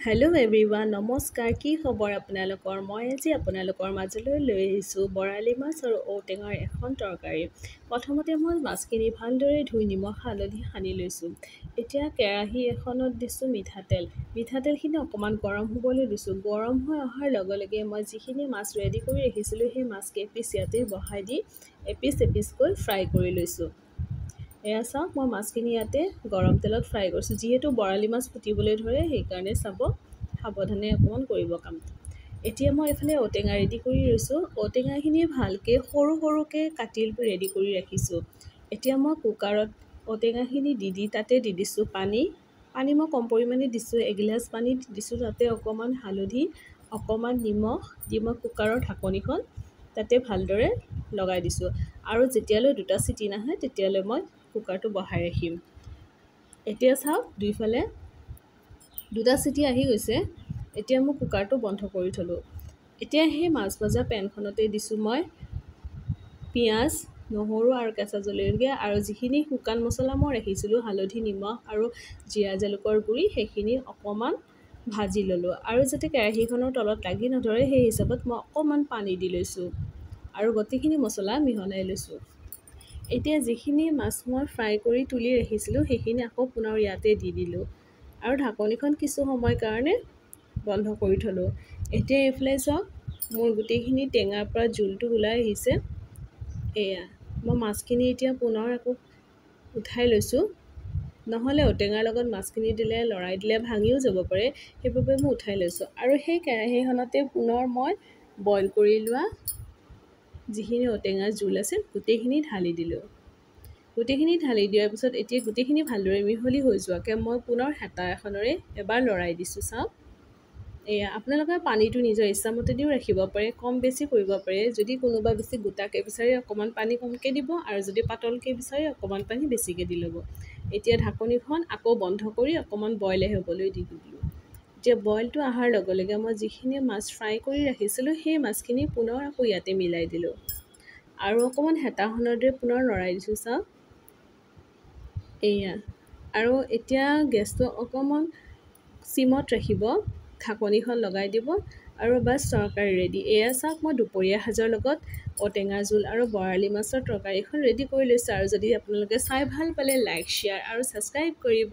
Hello' everyone, নমস্কাৰ। কি খবৰ আপোনালোকৰ? মই আজি আপোনালোকৰ মাজলৈ লৈ আহিছোঁ বৰালি মাছ আৰু ঔটেঙাৰ এখন তৰকাৰী। প্ৰথমতে মই মাছখিনি ভালদৰে ধুই নিমখ হালধি সানি লৈছোঁ। এতিয়া কেৰাহী এখনত দিছোঁ মিঠাতেল। মিঠাতেলখিনি অকণমান গৰম হ'বলৈ দিছোঁ। গৰম হৈ অহাৰ লগে লগে মই যিখিনি মাছ ৰেডি কৰি ৰাখিছিলোঁ, সেই মাছ কেইপিচ ইয়াতে বহাই দি এপিচ এপিচকৈ ফ্ৰাই কৰি লৈছোঁ। এয়া চাওক, মই মাছখিনি ইয়াতে গৰম তেলত ফ্ৰাই কৰিছোঁ। যিহেতু বৰালি মাছ ফুটিবলৈ ধৰে, সেইকাৰণে চাব, সাৱধানে অকণমান কৰিব কামটো। এতিয়া মই এইফালে ঔটেঙা ৰেডি কৰি লৈছোঁ। ঔটেঙাখিনি ভালকৈ সৰু সৰুকৈ কাটি ৰেডি কৰি ৰাখিছোঁ। এতিয়া মই কুকাৰত ঔটেঙাখিনি দি দি তাতে দি দিছোঁ পানী। পানী মই কম পৰিমাণে দিছোঁ, এগিলাচ পানী দিছোঁ। তাতে অকণমান হালধি, অকণমান নিমখ দি মই কুকাৰৰ ঢাকনিখন তাতে ভালদৰে লগাই দিছোঁ আৰু যেতিয়ালৈ দুটা চিটি নাহে, তেতিয়ালৈ মই কুকাৰটো বহাই ৰাখিম। এতিয়া চাওক, দুইফালে দুটা চিটি আহি গৈছে। এতিয়া মই কুকাৰটো বন্ধ কৰি থ'লোঁ। এতিয়া সেই মাছ ভজা পেনখনতে দিছোঁ মই পিঁয়াজ, নহৰু আৰু কেঁচা জলকীয়া আৰু যিখিনি শুকান মছলা মই ৰাখিছিলোঁ, হালধি, নিমখ আৰু জিৰা জালুকৰ গুড়ি, সেইখিনি অকণমান ভাজি ল'লোঁ। আৰু যাতে কেৰাহীখনৰ তলত লাগি নধৰে, সেই হিচাপত মই অকণমান পানী দি লৈছোঁ আৰু গোটেইখিনি মছলা মিহলাই লৈছোঁ। এতিয়া যিখিনি মাছ মই ফ্ৰাই কৰি তুলি ৰাখিছিলোঁ, সেইখিনি আকৌ পুনৰ ইয়াতে দি দিলোঁ আৰু ঢাকনিখন কিছু সময়ৰ কাৰণে বন্ধ কৰি থ'লোঁ। এতিয়া এইফালে চাওক, মোৰ গোটেইখিনি টেঙাৰ পৰা জোলটো ওলাই আহিছে। এয়া মই মাছখিনি এতিয়া পুনৰ আকৌ উঠাই লৈছোঁ। নহ'লে ঔটেঙাৰ লগত মাছখিনি দিলে, লৰাই দিলে ভাঙিও যাব পাৰে, সেইবাবে মই উঠাই লৈছোঁ। আৰু সেই কেৰাহীখনতে পুনৰ মই বইল কৰি লোৱা যিখিনি ঔটেঙাৰ জোল আছিল, গোটেইখিনি ঢালি দিলোঁ। গোটেইখিনি ঢালি দিয়াৰ পিছত এতিয়া গোটেইখিনি ভালদৰে মিহলি হৈ যোৱাকৈ মই পুনৰ হেতা এখনেৰে এবাৰ লৰাই দিছোঁ। চাওক এয়া, আপোনালোকে পানীটো নিজৰ ইচ্ছামতে দিও ৰাখিব পাৰে, কম বেছি কৰিব পাৰে। যদি কোনোবা বেছি গোটাকৈ বিচাৰে, অকণমান পানী কমকৈ দিব আৰু যদি পাতলকৈ বিচাৰে, অকণমান পানী বেছিকৈ দি ল'ব। এতিয়া ঢাকনিখন আকৌ বন্ধ কৰি অকণমান বইল হ'বলৈ দি দিলোঁ। এতিয়া বইলটো অহাৰ লগে লগে মই যিখিনি মাছ ফ্ৰাই কৰি ৰাখিছিলোঁ, সেই মাছখিনি পুনৰ আকৌ ইয়াতে মিলাই দিলোঁ আৰু অকণমান হেতাখনৰ দৰে পুনৰ লৰাই দিছোঁ। চাওক এয়া। আৰু এতিয়া গেছটো অকণমান চিমত ৰাখিব, ঢাকনিখন লগাই দিব আৰু বাছ, তৰকাৰী ৰেডি। এয়া চাওক, মই দুপৰীয়া সাজৰ লগত ঔটেঙা জোল আৰু বৰালি মাছৰ তৰকাৰীখন ৰেডি কৰি লৈছোঁ। আৰু যদি আপোনালোকে চাই ভাল পালে, লাইক, শ্বেয়াৰ আৰু ছাবস্ক্ৰাইব কৰিব।